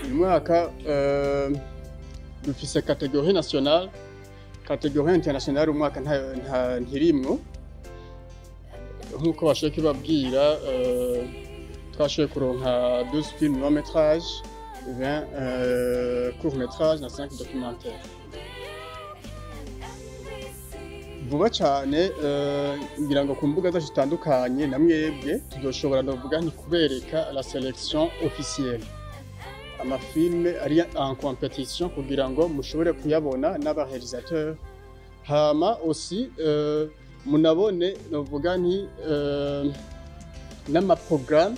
Uyu mwaka dufise catégorie nationale, catégorie internationale umwaka ntirimwo. Nk'uko bashoboye kubabwira, twashoboye kuronka 12 films long métrage, 20 court métrage na 5 documentaire. Vuba cane, ngira ngo ku mbuga zacu zitandukanye na mwebwe tuzoshobora, ndavuga nti, kubereka la sélection officielle, ama films ari en compétition, kugira ngo mushobore kuyabona n'aba réalisateur, hama aussi munabone, novuga nti, n'ama programme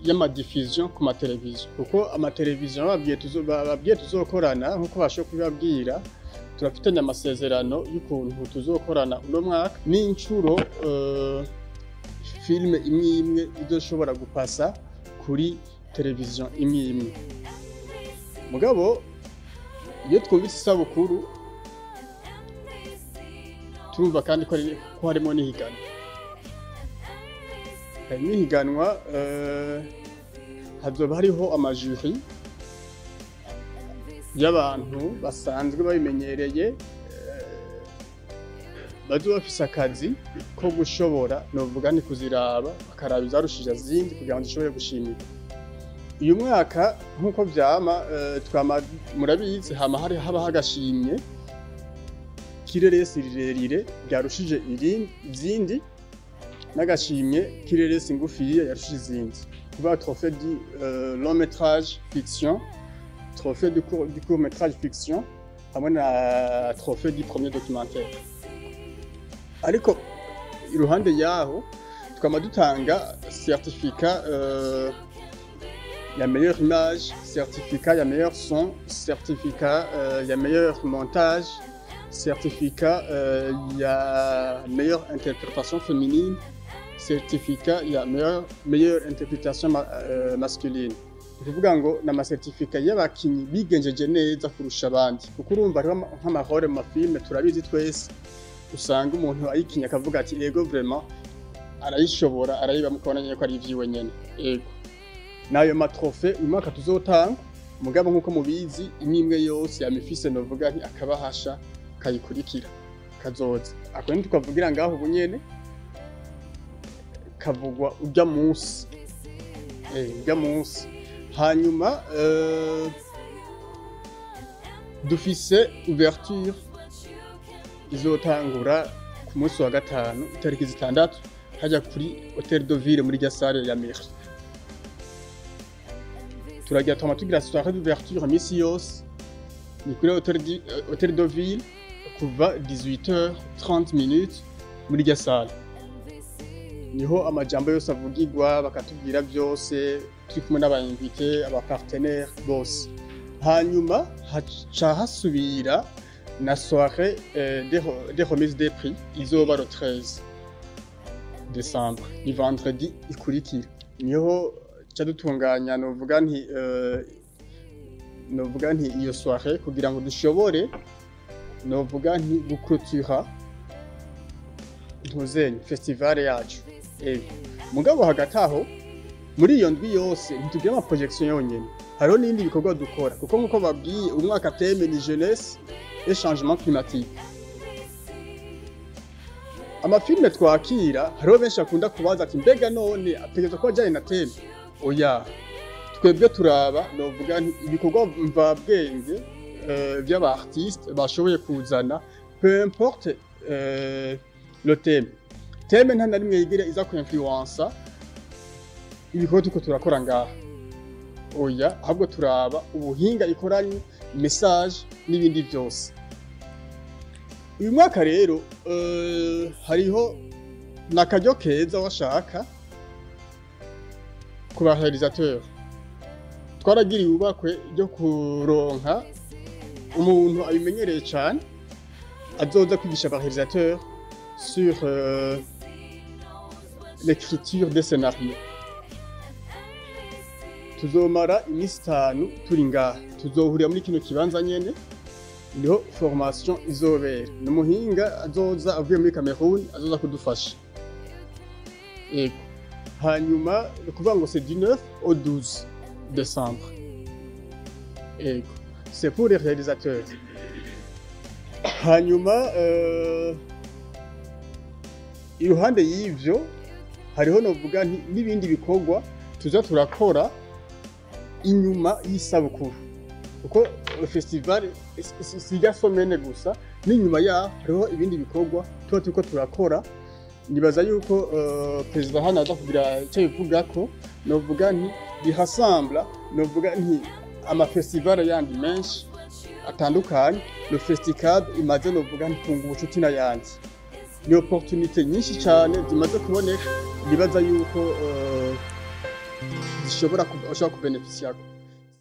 y'ama diffusion ku mateleviziyo, kuko amateleviziyo babwiye tuzokorana. Nk'uko bashoboye kubibabwira, turafitanye amasezerano y'ukuntu tuzokorana uno mwaka n'incuro filime imwe imwe izoshobora gupasa kuri televiziyo imwe imwe. Mugabo iyo twumvise isabukuru, turumva kandi ko harimo n'ihiganwa, harimo ihiganwa. Hazoba hariho ama jury y'abantu basanzwe babimenyereye, bazoba bafise akazi ko gushobora, novuga ni kuziraba, bakaraba izarushije izindi kugira ngo zishobore gushimirwa. Uyu mwaka, nk'uko vyama, twama murabizi, hama hari haba hagashimye k'ireresi rirerire ryarushije izindi n'agashimye k'ireresi ngufiya yarushije izindi, kuba trophée du long métrage fiction, trophée du court métrage fiction hamwe na trophée du premier documentaire. Ariko iruhande yaho twama dutanga certificat ya meilleure image, certificat ya meilleur son, certificat ya meilleur montage, certificat ya meilleure interprétation féminine, certificat ya meilleure interprétation masculine. Ni ukuvuga ngo ni ama certificat y'abakinyi bigenjeje neza kurusha abandi, kuko urumva hariho nk'ama rôle mu ma films, turabizi twese, usanga umuntu ayikinya akavuga ati: "Ego, vraiment arayishobora, arayiba," mukabona nyene ko ari ivyiwe nyene. Ego, nayo ma trophée uyu mwaka tuzotanga. Mugabo nk'uko mubizi, imwe imwe yose yama ifise, novuga nti, akabahasha kayikurikira kazoza. Ako ntitukavugira ngaho ubu nyene, kavugwa urya munsi, urya munsi. Hanyuma dufise ouverture izotangura ku munsi wa gatanu itariki 6, hajya kuri Hôtel de Ville muri rya salle ya mairie. Turagira, twama tugira soirée d'ouverture imisi yose, ni kuri Hôtel de Ville kuva 18h30 minutes muri rya salle, niho amajambo yose avugirwa, bakatubwira byose, turi kumwe n'aba invités, aba partenaires bose. Hanyuma haca hasubira na soirée de remise des prix, izoba le 13 décembre, ni vendredi ikurikira. Niho ca dutunganya, novuga nti iyo soirée kugira ngo dushobore, novuga nti, guclôtura ntuzenye festival yacu. Mugabo hagati aho muri iyo ndwi yose ntitugira ama projection yonyene, hariho n'ibindi bikorwa dukora, kuko nk'uko babwiye, umwaka thème ni jeunesse et changement climatique. Ama films twakira, hariho benshi bakunda kubaza ati: "Mbega none ategerezwa kuba ajyanye na thème?" Oya, twebwe turaba, novuga nti, ibikorwa mvabwenge vy'aba artiste bashoboye kuzana, peu importe le thème. Thème nta na rimwe yigira iza ku influencer ibikorwa turiko turakora ngaha, oya. Ahubwo turaba ubuhinga ikoranye, message n'ibindi byose. Uyu mwaka rero hariho n'akaryo keza washaka ku ba réalisateur. Twaragiriye ubakwe ryo kuronka umuntu abimenyereye cyane azoza kwigisha aba réalisateur sur l'écriture des scénarios. Tuzomara iminsi 5 turi ngaha, tuzohurira muri kino kibanza nyene, niho formation izobera. Ni umuhinga azoza avuye muri Cameroon, azoza kudufasha. Yego. Hanyuma ni ukuvuga ngo c'est du 9 au 12 décembre. Ego, c'est pour les réalisateurs. Hanyuma iruhande y'ivyo hariho, novuga nti, n'ibindi bikorwa tuza turakora inyuma y'isabukuru, kuko festival sijya semaine gusa, n'inyuma yaho hariho ibindi bikorwa tuba turiko turakora. Nibaza yuko perezida hano aza kugira icyo bivugako. Novuga nti bihasambla, novuga nti amafestival yandi menshi atandukanye, le Festicab imaze, novuga nti, kunga ubucuti n'ayandi. Ni opportunité nyinshi cyane zimaze kuboneka, nibaza yuko zishobora ushobora kubenefisiyako.